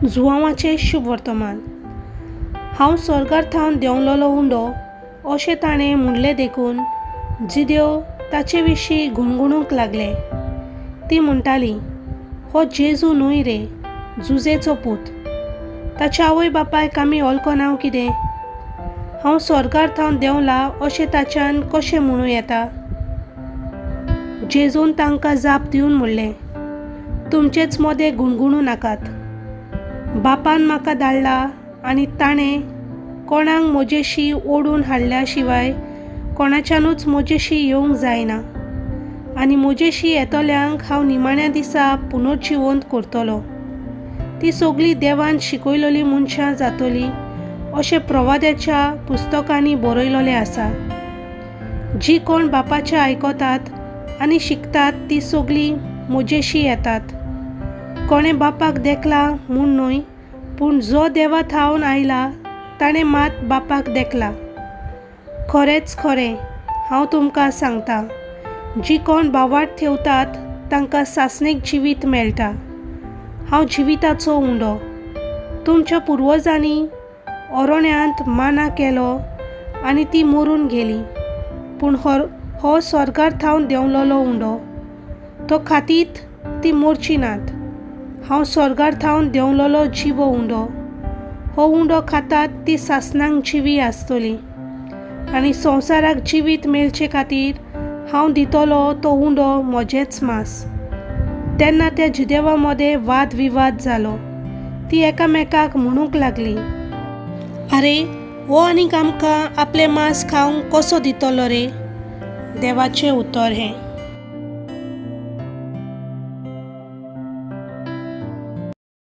जुवांवाचें शुभवर्तमान. हांव सोर्गार थावन देंवलोलो उंडो अशें ताणें म्हणलें देखून जिदेव ताचे विशीं गुणगुणूंक लागले. ती म्हणटाली, हो जेजू न्हय रे, जुजेचो पूत. ताच्या आवय बापायक आमी वळखनाव कितें? हांव सोर्गार थावन देंवला अशें ताच्यान कशें म्हणूं येता? जेजून तांकां जाप दिवन म्हणलें, तुमचेच मदें गुणगुणूं नाकात. बापान म्हाका धाडला आनी ताणें कोणाक म्हजेशी ओडून हाडल्या शिवाय कोणाच्यानूच म्हजेशी येवंक जायना, आनी म्हजेशी येतल्यांक हांव निमाण्या दिसा पुनर्जिवंत करतलो. ती सगळीं देवान शिकयलेलीं मनशां जातलीं अशें प्रवाद्याच्या पुस्तकांनी बरयलेलें आसा. जी कोण बापाचें आयकतात आनी शिकतात ती सगळीं म्हजेशी येतात. कोणें बापाक देखला म्हूण न्हय, पूण जो देवा थावन आयला ताणें मात बापाक देखला. खरेंच खरें हांव तुमकां सांगता, जी कोण भावार्थ ठेवतात तांकां सासणीक जिवीत मेळटा. हांव जिविताचो उंडो. तुमच्या पुर्वजांनी अरण्यांत माना केलो आनी ती मरून गेली, पूण हो स्वर्गार थावन देंवलोलो उंडो, तो खातीत ती मरची नात. हांव स्वर्गार थावन देंवलोलो जिवो उंडो. हो उंडो खातात ती सासणांक जिवी आसतली, आनी संवसाराक जिवीत मेळचे खातीर हांव दितलो तो उंडो म्हजेंच मांस. तेन्ना त्या जिदेवा मदें वाद विवाद जालो. ती एकामेकाक म्हणूंक लागली, आरे हो आनीक आमकां आपलें मांस खावंक कसो दितलो रे? देवाचें उतर हें.